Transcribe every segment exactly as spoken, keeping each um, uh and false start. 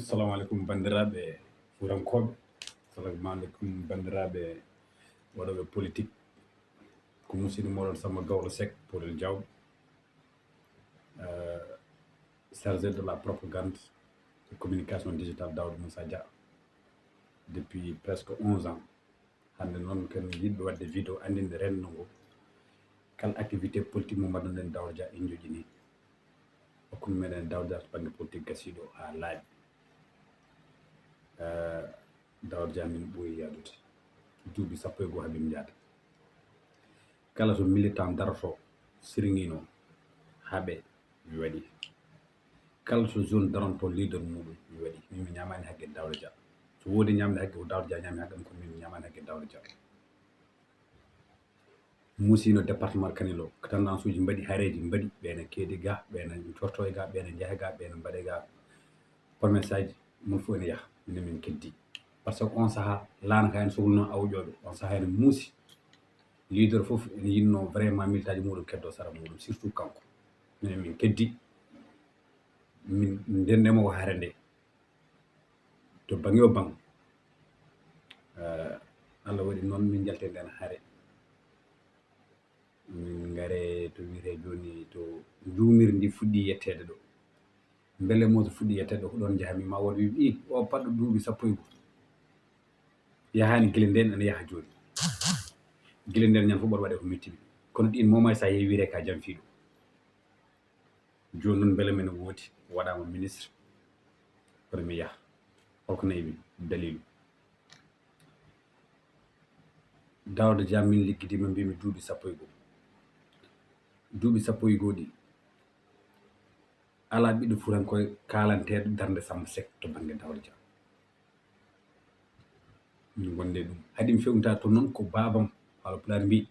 Assalamu aleykum, banndiraaɓe fuutankooɓe. Assalamu aleykum, banndiraaɓe waɗooɓe politik. Ko musiɗɗo mooɗon Samba Gawlo Seck, Polel Diaw, euh, chargé de la propagande et communication digitale Daouda Moussa Dia depuis presque onze ans. Hannde noon, ken yiɗɓe waɗde vidéo, anndinde renndo ngo, kala activité politique mo mbaɗuɗen Daouda Dia, en joƴƴini. Hokkumi meɗen Daouda Dia to bannge politique gasiiɗo haa laaɓi. Eh, Daouda Dia min ɓooyi yaadude. Duuɓi sappo e goo haa min njaada. Kala to militant daroto, sirŋiino, haaɓe, mi waɗi. Kala to zone daronto leader muɗum, mi waɗi. Min mi ñaamaani hakke Daouda Dia. So woodi ñaamde hakke ko Daouda Dia ñaami hakke am, kono min mi ñaamaani hakke Daouda Dia. Musiino département Kanel o, ko tendance uji mbaɗi, hareeji mbaɗi, ɓe ene keedi ga, ɓe ene corto e ga, ɓe ene njaha ga, ɓe ene mbaɗe ga promesse aji, mon fof ene yaha, minen min keddi. Par ce que on sahaa, laana ka en sohluno awƴooɓe, on sahaa ene muusi. Leader fof ene yinno vraiment militaaji muɗum keddo sara muɗum, surtout kanko. Minen min keddi, min ndendemo ko hare nde. To baŋnge o baŋ, eh, Allah waɗi noon min njalti e nden hare. Min ngare to wiyetee jooni to njuumiri ndi fuɗɗi yetteede ɗo. Mbele mo to fuɗɗi yetteede ɗo, ko ɗoon njahami, ma wood wiy, "Ih, o paɗɗo duuɓi sappo e goo." Yahaani gila ndeen, ene yaha jooni. Gila ndeen ñande fof mboɗo waɗe ko metti mi. Kono ɗiin moment so a yehi wiyetee ka jam fii ɗo. Jooni noon mbele men woodi, waɗaama ministre, kono mi yaha. Holko nayi mi? Daliilu. Daouda Dia min liggidiima, mbiimi duuɓi sappo e goo. Duuɓi sappo e goo ɗi, alaa ɓiɗɗo fuutankoy kaalanteeɗo darnde Samba Seck to bannge Daouda Dia. Min gonde ɗum. Haɗi mi fewnta to noon ko baabam, Haala Pulaar mbii,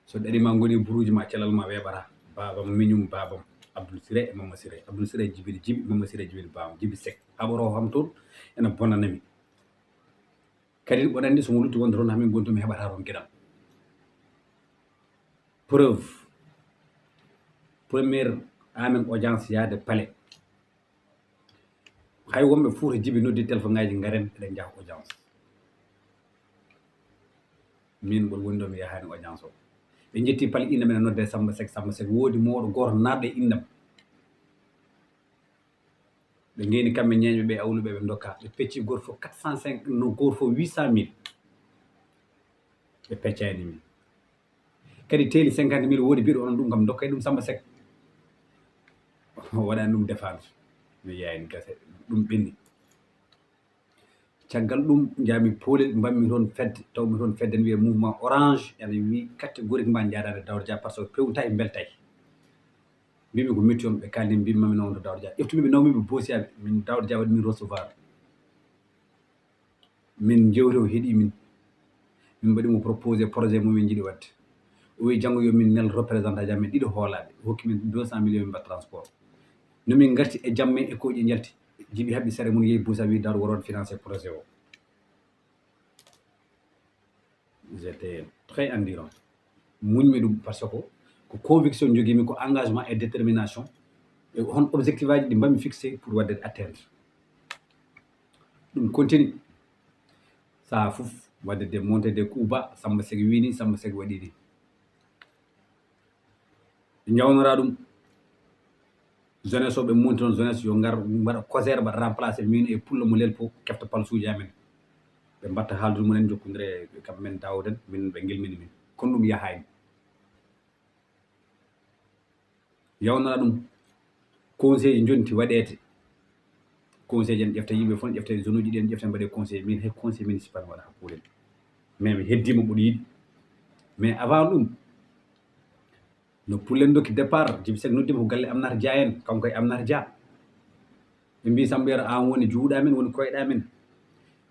so ɗaɗi ma ngoni buruuji ma, calal ma weeɓata. Baabam, miñum, baabam, Abdoul Siré e Mama Siré. Abdoul Siré jibini jibi, Mama Siré jibini baabam, jibi Seck. Haɓoroo kam toon ene bonana mi. Kadi mboɗo anndi so mo lutti wonde toon, hamin gontu mi heɓata toon geɗal. Preuve, première amen audience yaade palais. Hay wonɓe Fuuta jibi noddi téléphone ngaji, ngaren eɗen njaha audience. Min mboɗo woni ɗo, mi yahaani audience o. Ɓe njetti palais, innde men nodde Samba Seck, Samba Seck. Woodi mawɗo gooto naatɗo e innde am. Ɓe ngeni kamɓe ñeeñɓe ɓe, awluɓe ɓe ndokka. Ɓe pecci gooto fof quatre cent cinq, no gooto fof huit cent mille. Ɓe peccani min. Kadi teeli cinquante mille, woodi biɗo onon ɗum kam dokkay ɗum Samba Seck. O waɗani ɗum défense. Mi yayni gase, ɗum ɓenni. Caggal ɗum, njahmi Poolel, mbaɗmi toon fedde, tawmi toon fedde ne wiyee Mouvement Orange, ene wii catégoriquement njaadaani Daouda Dia, par ce que pewtay, mbeltay. Mbimi ko metti on, ɓe kaalni, mbimi mami noon to Daouda Dia. Ƴeftumi ɓe, nawmi ɓe, boosiyaaɓe, min Daouda Dia waɗi min recevoir. Min jewti, o heɗi min. Min mbaɗi mo proposé projet mo min njiɗi waɗde. O wi janngo yo min nel représentant aji amen ɗiɗo hoolaaɓe. O hokki min deux cent millions, min mbaɗa transport. No min ngarti e jamme e kooƴe njalti. Jibi haɓi sare mum, yehi Buusa, wi Daouda woro waɗ financé projet o. J'étais très endurant. Muñmi ɗum par ce que ko conviction jogiimi, ko engagement et détermination. E hon objectif aji ɗi mbaɗmi fixé pour waɗde atteindre. Ɗum continue. Saha fof waɗde des montées, des coups bas, Samba Seck wii ni, Samba Seck waɗi ni. Ɓe njawnora ɗum. Jeunesse o, ɓe monti noon jeunesse yo ngar mbaɗa COJER, mbaɗa remplacé min e pullo mo lelpo, kefta palsuuji amen. Ɓe mbatta haaldude mumen, jokkondire e kamɓe men Daouda en, min ɓe ngilmini min. Kono ɗum yahaani. Yawnora ɗum. Conseil jonti waɗeede. Conseil jen ƴefta yimɓe fof, ƴefta zone uji ɗi, ƴefta mbaɗe conseil. Min hay conseil municipal mi waɗa hakkunde. Mais mi heddiima mboɗo yiɗi. Mais avant ɗum, no pullen dokki départ, Jibi Seck noddima ko galle Amnata Dia en, kanko e Amnata Dia. Ɓe mbi Samba Yero, an woni juuɗa men, woni koyɗa men.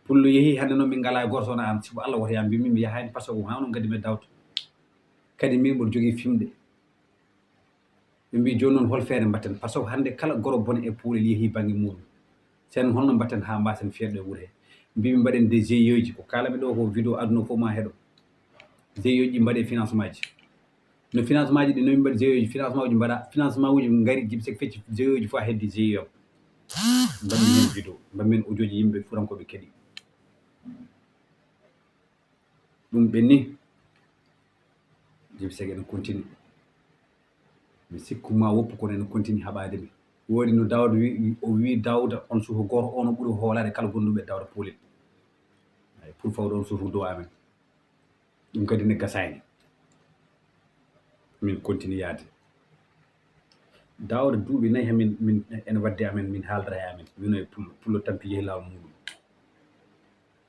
Pullo yehi, hannde noon min ngala e gorto wona an. Sibu Allah woto, ya mbimi mi yahaani, par ce que ko hano gaddi mi Daouda. Kadi min mboɗo jogii fimde. Ɓe mbi jooni noon hol feere mbatten, par ce que hannde kala goro bone e Poolel yehi bannge muɗum. Sen holno mbatten haa mbasen fiyande e wuro he? Mbimi mbaɗen des G I E ji, ko kaalami ɗo ko vidéo aduna fof ma heɗo. G I E ji mbaɗe financement ji. No financement ji ɗi, no min mbaɗi G I E ji, financement uji mbaɗa, financement uji ngari, Jibi Seck fecci G I E ji fof, a heddi G I E o. Mbaɗmi heen vidéo, mbaɗmi heen audio ji yimɓe furankoɓe keɗi. Ɗum ɓenni. Jibi Seck ene continue. Mi sikku ma woppu kono ene continue haɓaade mi. Woodi no Daouda wi, o wi Daouda on suufu gooto, on o ɓuri hoolaade kala gonduɓe Daouda Polel. Ay, pour fawde on suufu dow amen. Ɗum kadi ne gasaani. Min continue yaade. Daouda duuɓi nayi hamin, min ene wadde amen, min haaldata e amen. Wino e pullo, pullo tampi yehi laawol muɗum.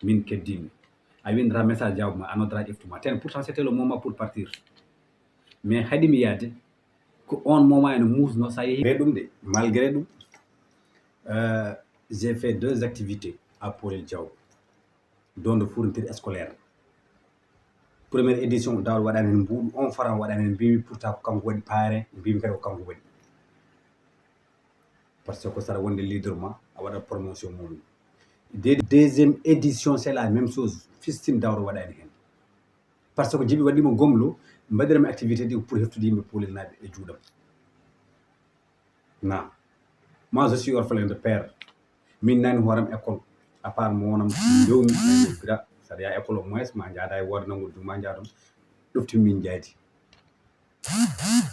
Min keddimi. A winndata message jawbu ma, a noddata ƴeftu ma. Ten pourtant c'était le moment pour partir. Mais haɗimi yaade, ko on moment ene muusno sa yehi. Mais ɗum de, malgré ɗum, euh, j'ai fait deux activités à Polel Diaw. Donde fourniture scolaire. Première édition, Daouda waɗani heen mbuuɗu, on franc waɗani heen, mbimi pourtant ko kanko waɗi parrain, mbimi kadi ko kanko waɗi. Parce que saɗa wonde leader ma, a waɗa promotion muɗum. De-, deuxième édition, c'est la même chose. Fistin Daouda waɗani heen. Parce que Jibi waɗimo gomlo, mbaɗirami activité ɗi pour heftude yimɓe Polel naaɓe e juuɗam. Na. Moi, je suis orphelin de père. Min nani hooram école. À part mo wonam ndewmi, bira, saɗa yaha école au moins, ma njaada e woode nangol juma njaadon. Ɗofti min njaadi.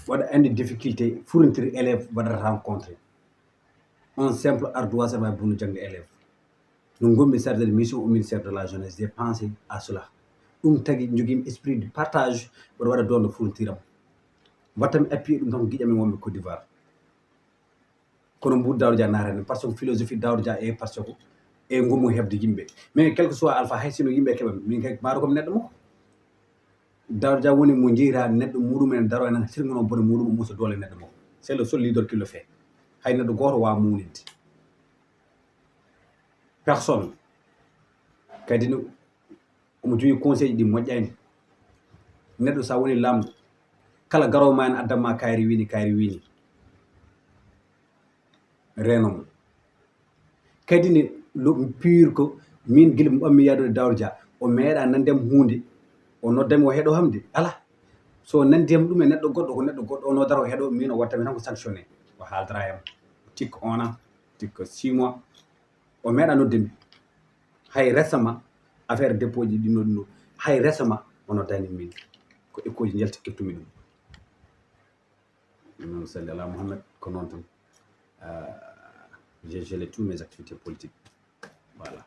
Waɗa andi difficulté, fourniture élève waɗata rencontré. Un simple ardoise ma bunu jangde élève. No ngonmi chargé de mission au ministère de la jeunesse, j'ai pensé à cela. Ɗum tagi jogimi esprit de partage, mboɗo waɗa donde fourniture am. Wattami appuyé ɗum tan ko giƴam e wonɓe Côte d'Ivoire. Kono mbuuɗi Daouda Dia naatani, parce que philosophie Daouda Dia e, parce que e ngomu heɓde yimɓe. Mais quel que soit alpha, hay sino yimɓe keɓa, min kay maaro komi neɗɗo makko. Daouda Dia woni mo jeyta neɗɗo muɗum en daro enen sirgono bone muɗum o musa doole neɗɗo makko. C'est le seul leader qui le fait. Hay neɗɗo gooto waawa muuninde. Personne. Kadi no omo jogii conseil ɗi moƴƴani. Neɗɗo sa woni laamɗo, kala garowo ma en addan ma kaari wini, kaari wini. Reeno mo. Kadi ne lo-, pire ko min gila mi ɓammi yaadude Daouda Dia, o meeɗa nande am huunde, o nodda mi o heɗo hamde. Ala. So nandi am ɗum e neɗɗo goɗɗo, ko neɗɗo goɗɗo, o noddata o heɗo, min o watta mi tan ko sanctionné. O haaldata e am. Tikka on an, tikka six mois. O meeɗa nodde mi. Hay récemment, affaire dépôt ji ɗi nodduno. Hay récemment, o noddani min. Ko écho ji njalti kettumi ɗum. Allahumma salli ala Muhammad, ko noon tan. Euh, j'ai gelé tous mes activités politiques. Voilà.